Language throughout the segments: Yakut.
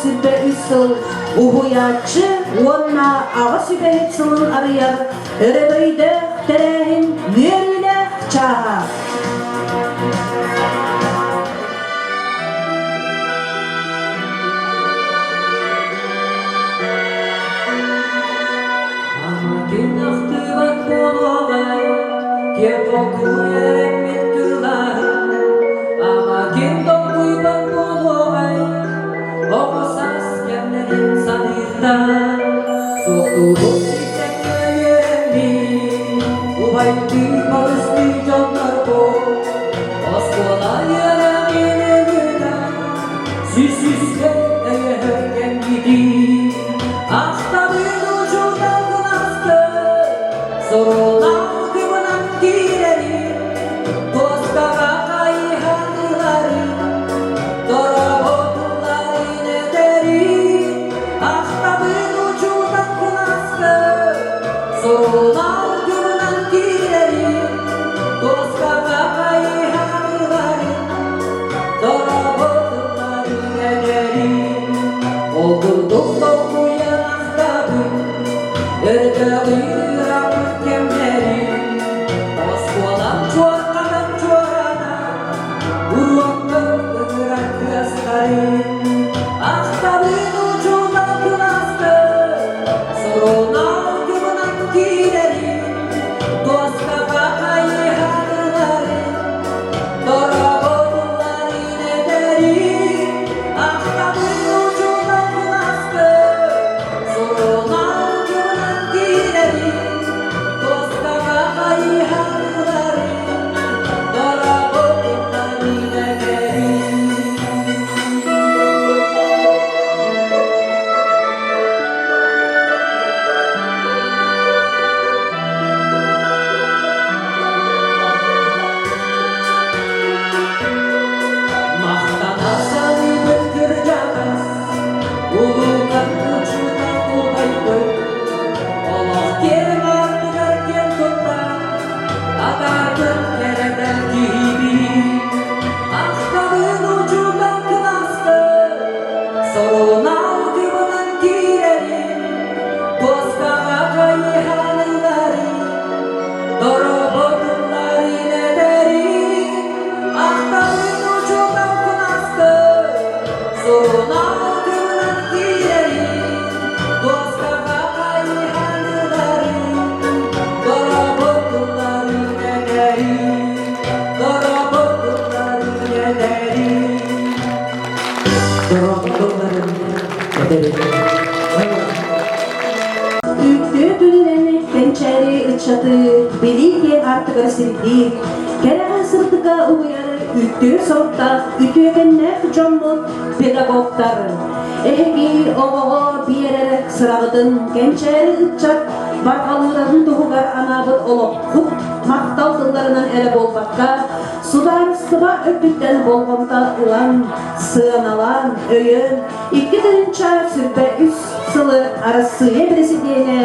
2023 сыл уһуйааччы уонна аҕа сүбэһит сылын арыйар өрөгөйдөөх тэрээһин үөрүүлээх чааһа. Амакин ахтыбат буолуоҕай, киэп толкуйа тыллаһын, Амакин толкуйбат буолуоҕай, оҕо саас кэмнэрин саныыртан, суохтуурун сирдэҥҥэ үөрэммит, убайдыы балыстыы дьоннорбут, оскуола үөрэҕин ыгыта, Сүүс-сүүскэ өйөһөр кэмҥитин Ахтабын учуутал кылааска Сурунаал кыбынан киирэрин Дуоскаҕа хайыһан ыларын Дороботулларын этэрин Ахтабын учуутал кылааска Сурунаал кыбынан киирэрин Дуоскаҕа хайыһан ыларын Ол курдук толкуйан ахтабын, өрдөҕү ырааппыт кэмнэрин, оскуолам чуорканан чуораана, уруокка ыҥырар тыастарын. Ахтабын учуутал кылааска, сурунаал кыбынан киирэрин, дуоскаҕа хайыһан ыларын, Махтана саныыбын кырдьаҕас, улуукан учуутал убайбын. Олох киэҥ аартыгар киэн тутта, атаарбын кэрэтэр киһибин. Ахтабын учуутал кылааска, сурунаал кыбынан киирэрин, дуоскаҕа хайыһан ыларын, Дороботулларын эдэрин, ахтабын учуутал кылааска, сурунаал кыбынан киирэрин, дуоскаҕа хайыһан ыларын, дороботулларын эдэрин, дороботулларын эдэрин. Дороботулларын эдэрин. Үтүө күнүнэн кэнчээри ыччаты билии киэҥ аартыгар сирдиир, кэрэҕэ сырдыка угуйар үтүө соруктаах үтүөкэннээх дьоммут педагогтар. Эһиги оҕоҕо биэрэр сыраҕытын кэнчээри ыччат барҕалыырын туһугар анаабыт олоххут махтал тылларынан эрэ буолбакка, судаарыстыба өттүттэн болҕомто ылан, сыаналаан, өйөөн, 2023 сылы Арассыыйа Бэрэсидьиэнэ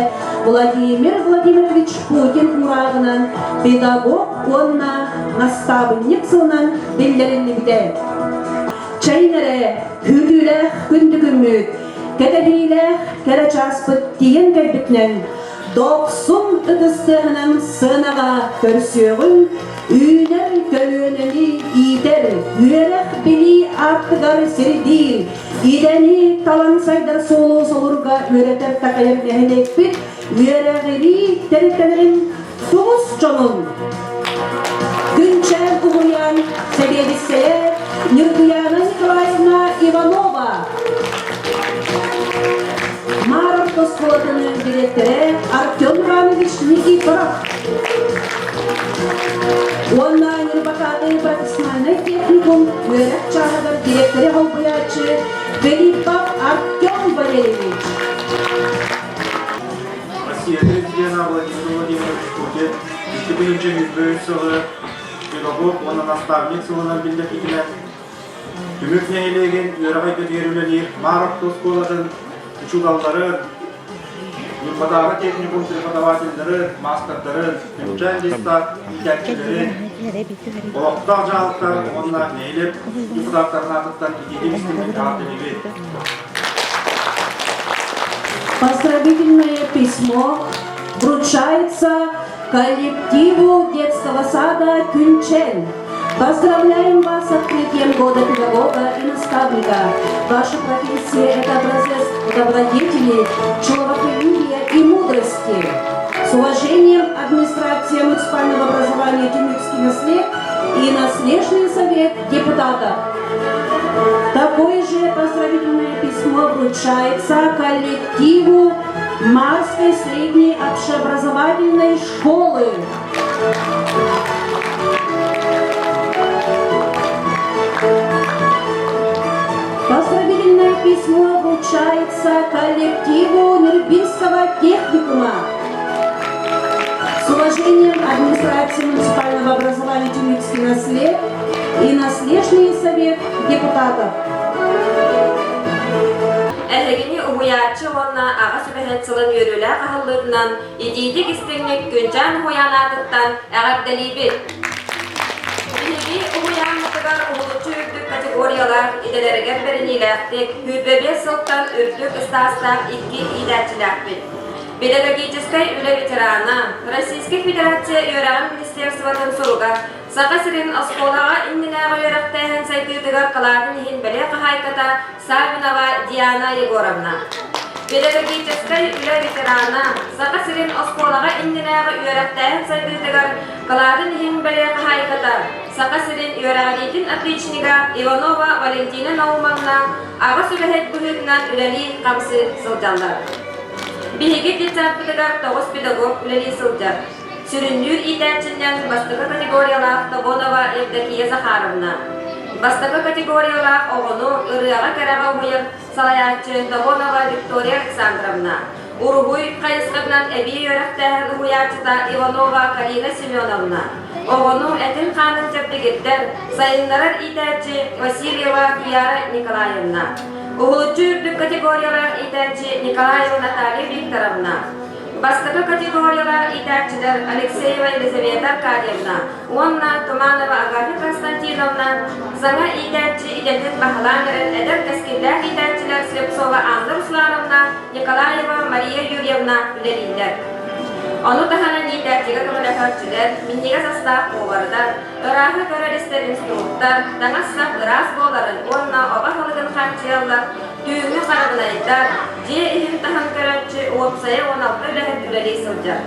Владимир Владимирович Путин уурааҕынан педагог уонна настаабынньык сылынан биллэриллибитэ. Чэйин эрэ, күүтүүлээх күндү күммүт, кэтэһиилээх кэрэ чааспыт тиийэн кэлбитинэн дохсун ытыс тыаһынан сыанаҕа көрсүөҕүҥ, үүнэр көлүөнэни иитэр, үөрэх-билии аартыгар сирдиир, Идэни талан сайдар суолу солурга үөрэтэр такайар нэһилиэкпит үөрэҕирии тэрилтэлэрин тумус дьонун Күнчээн уһуйаан сэбиэдиссэйэ Ньургуйаана Николаевна Иванова, Маар орто оскуолатын дириэктэрэ Артем Иванович Никифоров уонна Ньурбатааҕы профессиональнай техникум үөрэх чааһыгар дириэктэри солбуйааччы Филиппов Артем Валерьевич. Россия президена Владимир Владимирович Путин 2023 сылы педагог уонна наставник сылынан биллэрбитинэн Түмүк нэһилиэгин үөрэх эйгэтигэр үлэлиир Маар орто оскуолатын учууталларын, Ньурбатааҕы техникум преподавателларын, маастардарын, Күнчээн детсад иитээччилэрин, олохтоох дьаһалта уонна нэһилиэк депутаттарын аатыттан итиитик истиҥник эҕэрдэлиибит. Поздравительное письмо вручается коллективу детского сада «Күнчэн». Поздравляем вас с открытием Года педагога и наставника. Ваша профессия – это образец добродетели, человеколюбия и мудрости. С уважением, администрация муниципального образования Тюмикский наслед и Наследный совет депутатов. Такое же поздравительное письмо вручается коллективу Марской средней общеобразовательной школы. Поздравительное письмо вручается коллективу Нюрбинского техникума. С уважением администрации муниципального образования Тюмикский наслед и Наследный совет депутатов. Эһигини уһуйааччы уонна аҕа сүбэһит сылын үөрүүлээх аһыллыытынан итиитик истиҥник Күнчээн уһуйаан аатыттан эҕэрдэлиибит! Биһиги уһуйааммытыгар уһулуччу үрдүк категориялаах идэлэригэр бэриниилээхтик 25 сылтан үрдүк ыстаастаах икки иитээччилээхпит. Педагогическай үлэ ветерана, Российскай Федерация үөрэҕин министерствотын суруга Саха сирин оскуолаҕа иннинээҕи үөрэхтээһин сайдыытыгар кылаатын иһин бэлиэ хаһаайката Саввинова Диана Егоровна. Педагогическай үлэ ветерана, Саха сирин оскуолаҕа иннинээҕи үөрэхтээһин сайдыытыгар кылаатын иһин бэлиэ хаһаайката, Саха сирин үөрэҕириитин отличнига Иванова Валентина Наумовна аҕа сүбэһит быһыытынан үлэлии-хамсыы сылдьаллар. Биһиги детсадпытыгар тоҕус педагог үлэлии сылдьар. Сүрүннүүр иитээччиннэн бастакы категориялаах Тобонова Евдокия Захаровна, бастакы категориялаах оҕону ырыаҕа-кэрэҕэ уһуйар салайааччы Тобонова Виктория Александровна, уруһуй хайысхатынан эбии үөрэхтээһин уһуйааччыта Иванова Карина Семеновна, оҕону этин-хаанын чэбдигирдэр, сайыннарар иитээччи Васильева Кияра Николаевна, уһулуччу үрдүк категориялаах иитээччи Николаева Наталья Викторовна, Бастакы категориялаах иитээччилэр Алексеева Елизавета Аркадьевна уонна Туманова Агафья Константиновна саҥа иитээччи идэтин баһылаан эрэр эдэр кэскиллээх иитээччилэр Слепцова Анна Руслановна, Николаева Мария Юрьевна үлэлииллэр. Ону таһынан иитээччигэ көмөлөһөөччүлэр, минньигэс астаах повардар, ырааһы көрөр-истэр инструктор, таҥас-сап ыраас буоларын уонна оҕо аһылыгын хааччыйаллар, Түүҥҥү харабынайдар, дьиэ иһин-таһын көрөөччү уопсайа 16 үлэһит үлэлии сылдьар.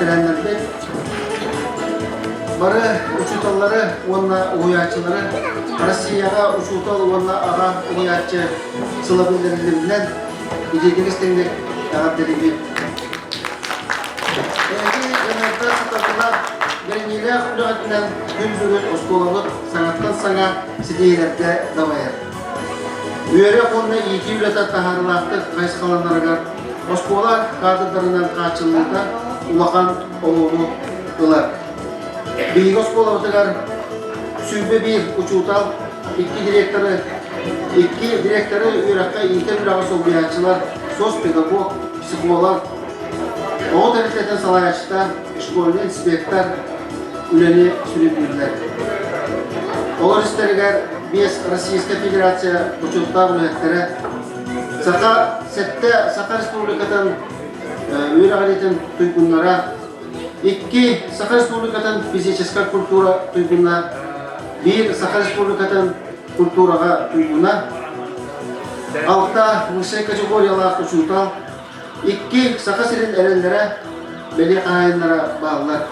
бэтэрээннэрбит, бары учууталлары уонна уһуйааччылары Россияҕа учуутал уонна аҕа уһуйааччы сыла биллэриллибитинэн итиитик истиҥник эҕэрдэлиибит. Эһиги дьаныардаах сатабыллаах, бэриниилээх үлэҕитинэн күн бүгүн оскуолабыт саҥаттан саҥа ситиһиилэргэ дабайар. Үөрэх уонна иитии үлэтэ таһаарыылаахтык хайысхаланарыгар оскуола кадрдарынан хааччыллыыта улахан оруолу ылар. Биһиги оскуолабытыгар 21 учуутал, икки директоры, икки директоры үөрэххэ иитэр үлэҕэ солбуйааччылар, соцпедагог, психолог, оҕо тэрилтэтин салайааччыта, школьный инспектор үлэни сүрүннүүллэр. Олор истэригэр биэс Российскай Федерация бочуоттаах үлэһиттэрэ, Саха сэттэ Саха Республикатын үөрэҕириитин туйгуннара, икки Саха Республикатын физическэй культура туйгуна, биир Саха Республикатын культураҕа туйгуна, алта высшай категориялаах учуутал, икки Саха сирин эрэллэрэ бэлиэ хаһаайыннара бааллар.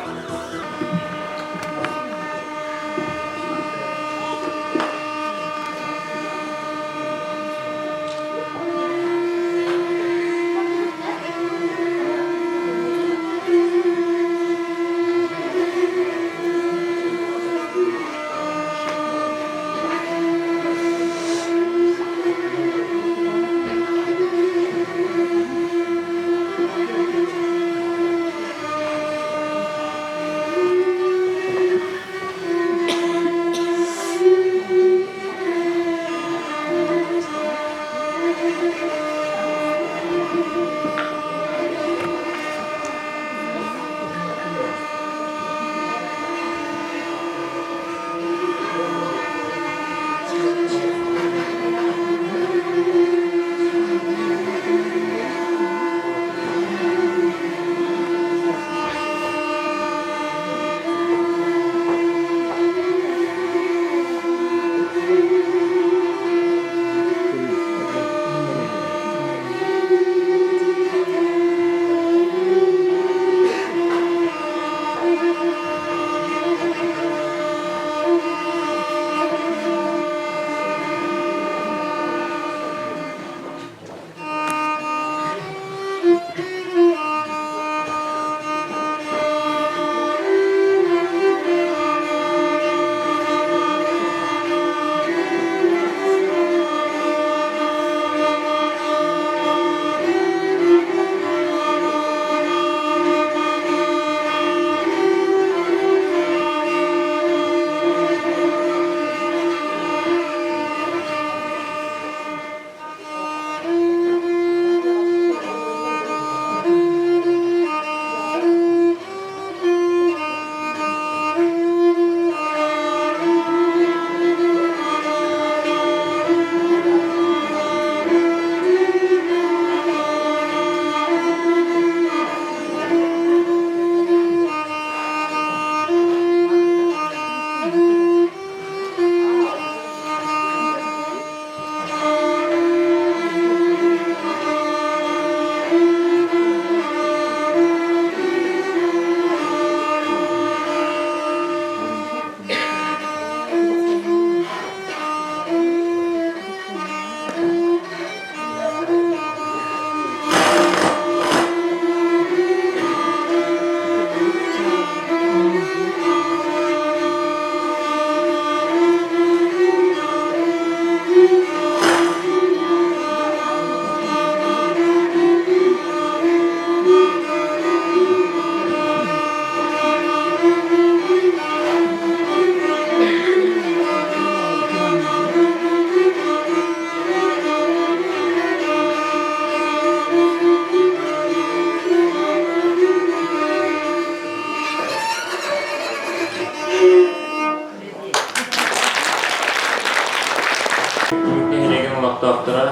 Нэһилиэгин олохтоохторо,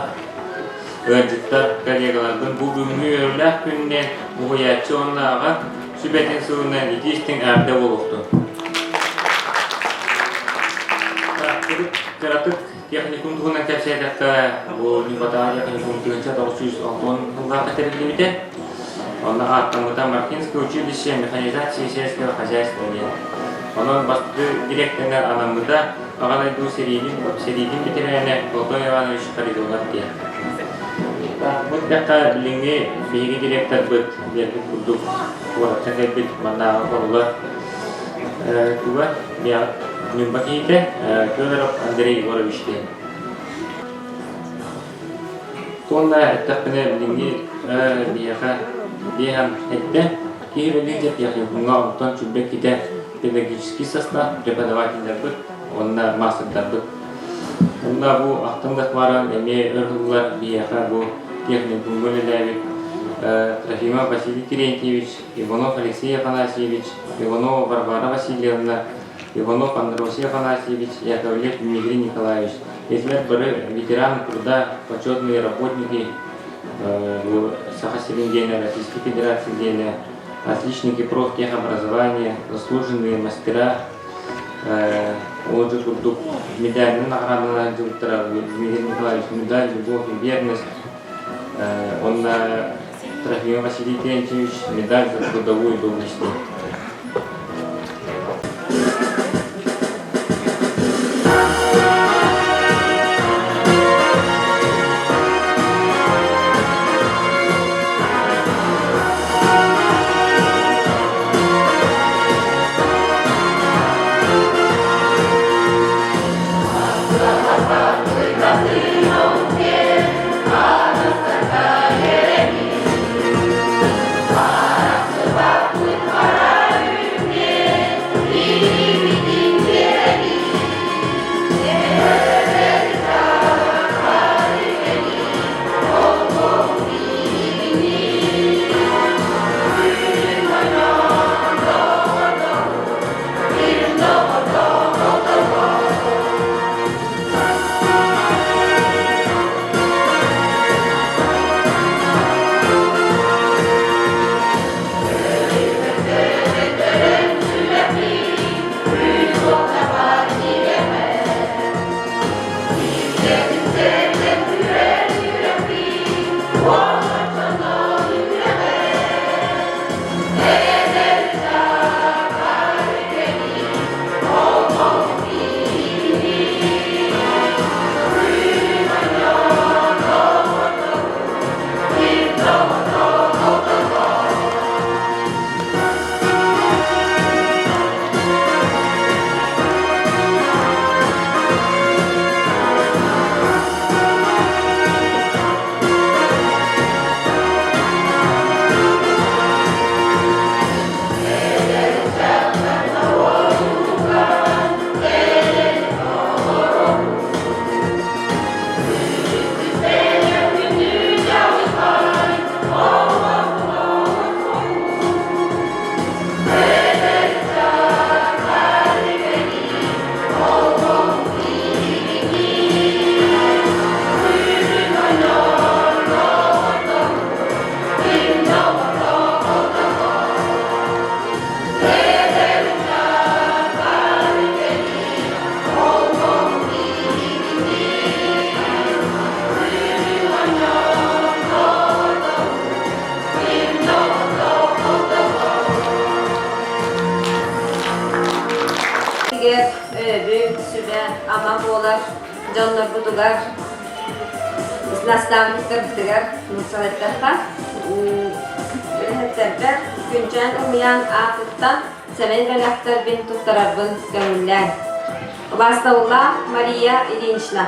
ыалдьыттар, коллегаларбын бу бүгүҥҥү үөрүүлээх күнүнэн уһуйааччы уонна аҕа сүбэтин сылынан итии-истиҥ эҕэрдэ буолуохтун. Кыратык техникум туһунан кэпсээтэххэ, бу Ньурбатааҕы техникум 1960 сыллаахха тэриллибитэ. Онно ааттаммыта Маркинское училище механизации сельского хозяйства диэн. Онон бастакы дириэктэринэн анаммыта Аҕа дойду сэриитин сэриитин бэтэрээнэ Платон Иванович Харитонов диэн. Бу эттэххэ, билиҥҥи биһиги директорбыт диэбит курдук куораттан кэлбит маннааҕы хорула туга Ньурба киһитэ Федоров Андрей Егорович диэн. Уонна эттэхпинэ билиҥҥи биһиэхэ биэһэн эттэ киһи үлэлиир техникумҥа онтон чүлбэк китэ педагогический состав преподавателлэрбит уонна маастардарбыт. Онно бу ахтан да баран эмиэ өр сыллар биһиэхэ бу техникумҥа үлэлээбит Трофимов Василий Терентьевич, Иванов Алексей Афанасьевич, Иванова Варвара Васильевна, Иванов Андросий Афанасьевич, Яковлев Дмитрий Николаевич. Итилэр бары ветеран труда, почетные работники Саха сирин диэнэ, Российской Федерации диэнэ, отличники профтехобразования, заслуженные мастера, ол же курдук медальнай наҕараадалаах дьылтара Дмитрий Николаевич медаль «Любовь и верность», онно Трофимов Василий Терентьевич медаль за трудовую доблесть. Өйөбүл, сүбэ, ама буолар дьоннорбутугар, наставниктарбытыгар нууччалыйтахха үлэһиттэрбэр Күнчээн уһуйаан аатыттан сэмэй бэлэхтэрбин туттарарбын көҥүллээн. Убаастабыллаах Мария Ильинична!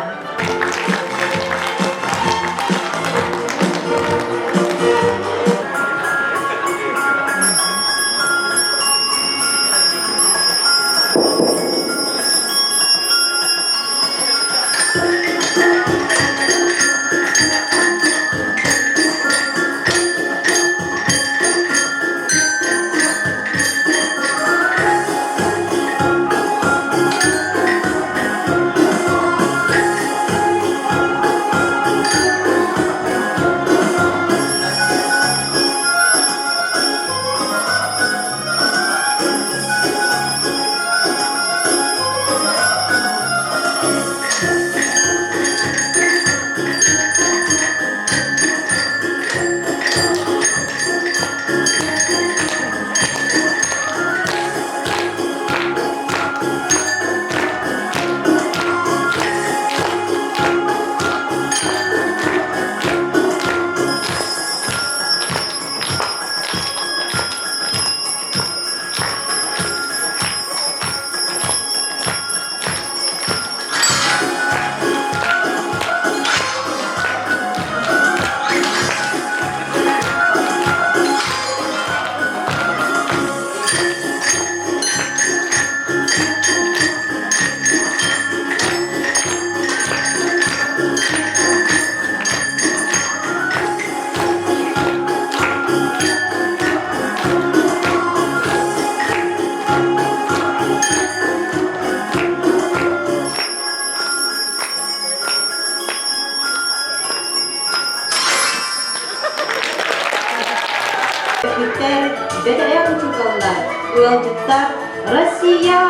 ыалдьыттар Россия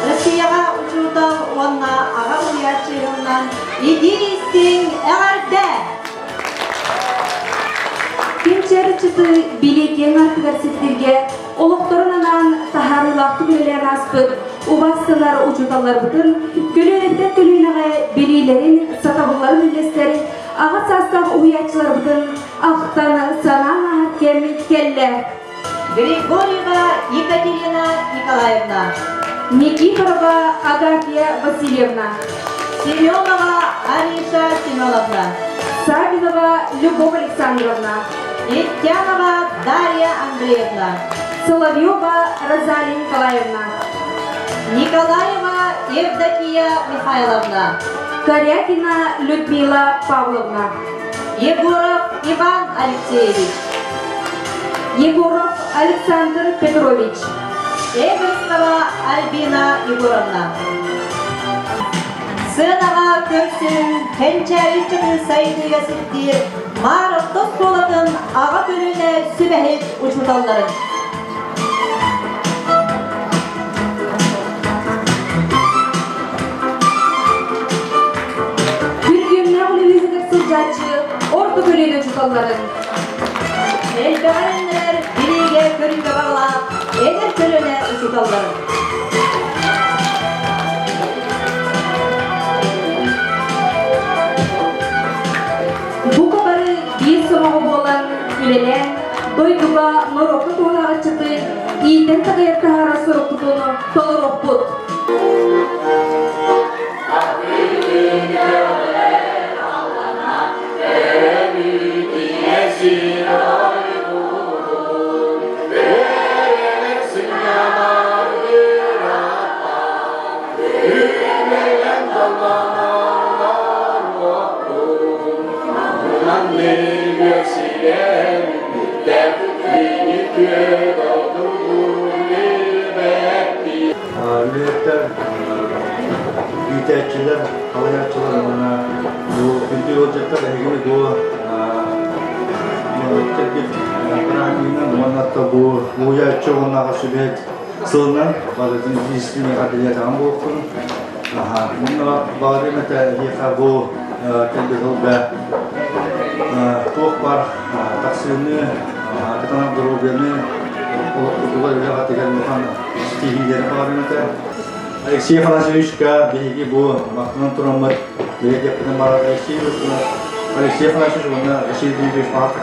Россияҕа учуутал уонна аҕа уһуйааччы ыһылынан итии-истиҥ эҕэрдэ! Кэнчээриччиты билиэтиэн артыгар сирдиргэ олохторун анаан таһаарыылаахтык үлэлээн ааспыт убаастанар учууталларбытын көлүөнэттэн көлүөнэҕэ билиилэрин, сатабылларын үллэстэр аҕа саастаах уһуйааччыларбытын ахтан санаан ааһар кэм кэллэ. Григорьева Екатерина Николаевна. Никифорова Агафья Васильевна. Семенова Ариша Семеновна. Савинова Любовь Александровна. Еттянова Дарья Андреевна. Соловьева Розалия Николаевна. Николаева Евдокия Михайловна. Корякина Людмила Павловна. Егоров Иван Алексеевич. Егоров Александр Петрович. Эверстова Альбина Егоровна. Сыанаҕа көрсүн кэнчээри ыччаты сайдыыга сирдиир Маар орто оскуолатын аҕа көлүөнэ сүбэһит учууталларын. Күргүөмнээх үлэһитигэр сылдьааччы орто көлүөнэ учууталларын. Элбэҕи эрэннэрэр билиигэ көрүүгэ баҕалаах эдэр көлүөнэ учууталларын. Бука бары биир сомоҕо буолан үлэлээн, дойдуга норуокка туһалаах ыччаты иитэн такайар таһаарар сорукпутун толоруохпут. Үлэһиттэр, иитээччилэр, салайааччылар уонна бу күндү ыалдьыттар эһигини бу бырааһынньыгынан уонна бу уһуйааччы уонна аҕа сүбэһит сылынан барытын истиҥ эҕэрдэлиэтэҕим буолуохтун. Уонна баҕарыам этэ эһиэхэ бу кэлбит сылга туох баар тахсыыны, кытаанах доруобуйаны, олохпутугар үлэҕитигэр улахан ситиһиилэри баҕарыам этэ. Алексей Афанасьевичка биһиги бу махтанан тураммыт бэлиэтиэхпитин баҕарар Алексей Алексей Афанасьевич уонна Василий Дмитриевич Павлович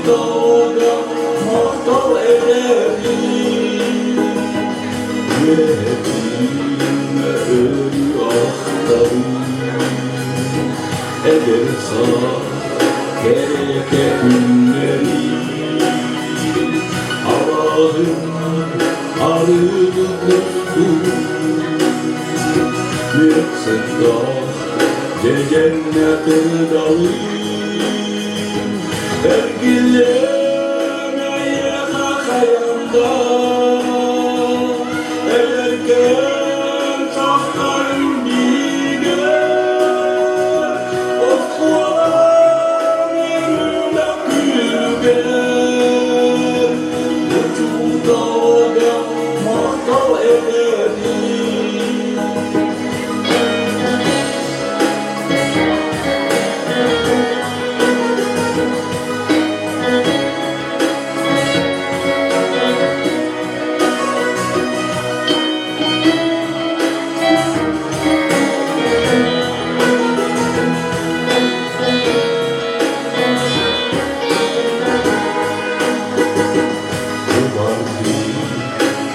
Учууталга махтал этэбин, Үөрэтиҥҥэ өрүү ахтабын. Эдэр саас кэрэкэ күннэрин, Алааһын арыгы кустун, Мүөт сыттаах дьэдьэннэ кырдалын, Эргиллэн эйиэхэ хайанда, Эдэркээн сахтарын биигэ, Оскуолам үөрүүлээх күлүгэр, Учууталга махтал этэбин.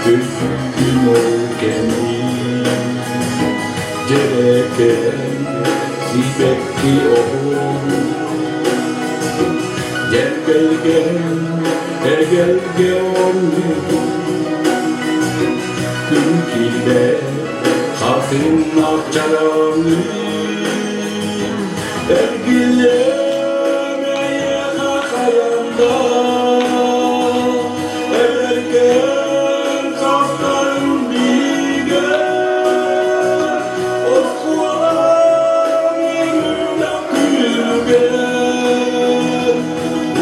Күн ол кэмин Дьэрэкээн сибэкки оһуон Дьэргэлгэн эгэлгэ оонньуутун Күн килбэ хатыҥнаах чараҥын Эргиллэн эйиэхэ хайанда Эдэркээн састарын бигэ Оскуолаҥ үөрүүлээх күлүгэр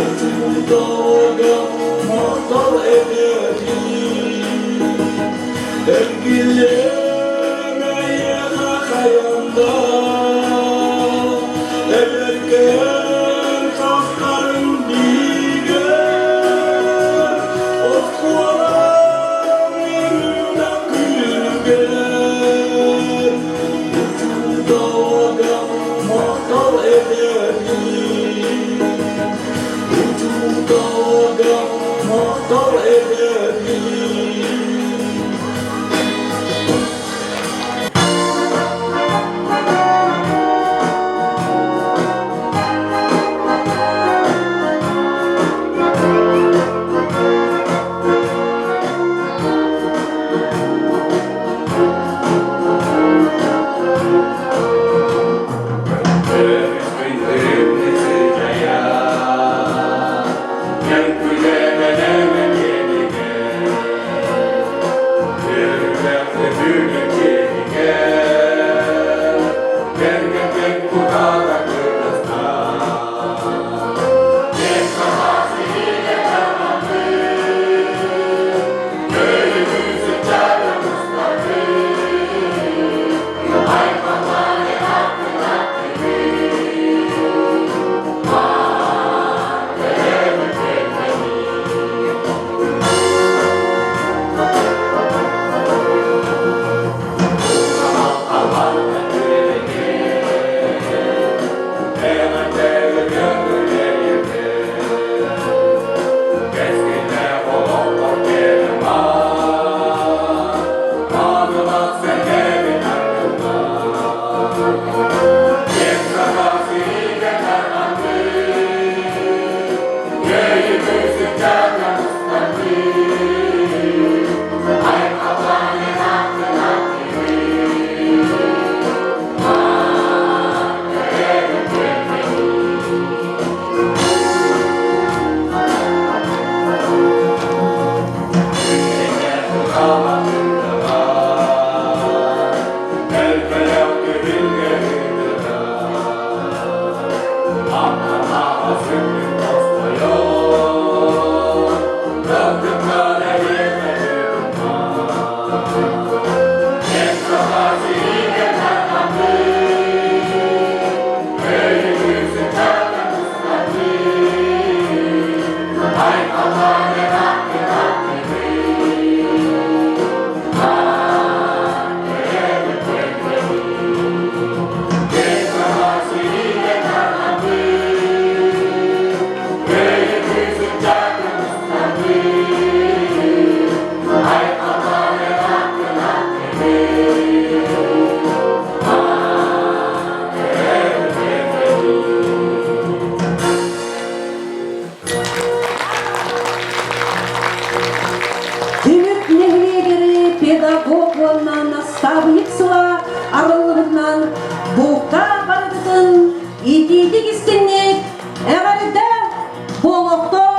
Учууталга махтал этэбин Эргиллэн эйиэхэ хайанда Эдэркээн састарын бигэ Оскуолаҥ үөрүүлээх күлүгэр Учууталга махтал этэбин Учууталга махтал этэбин. арыллыбытынан бука барыгытын итиитик истиҥник эҕэрдэ буолуохтун!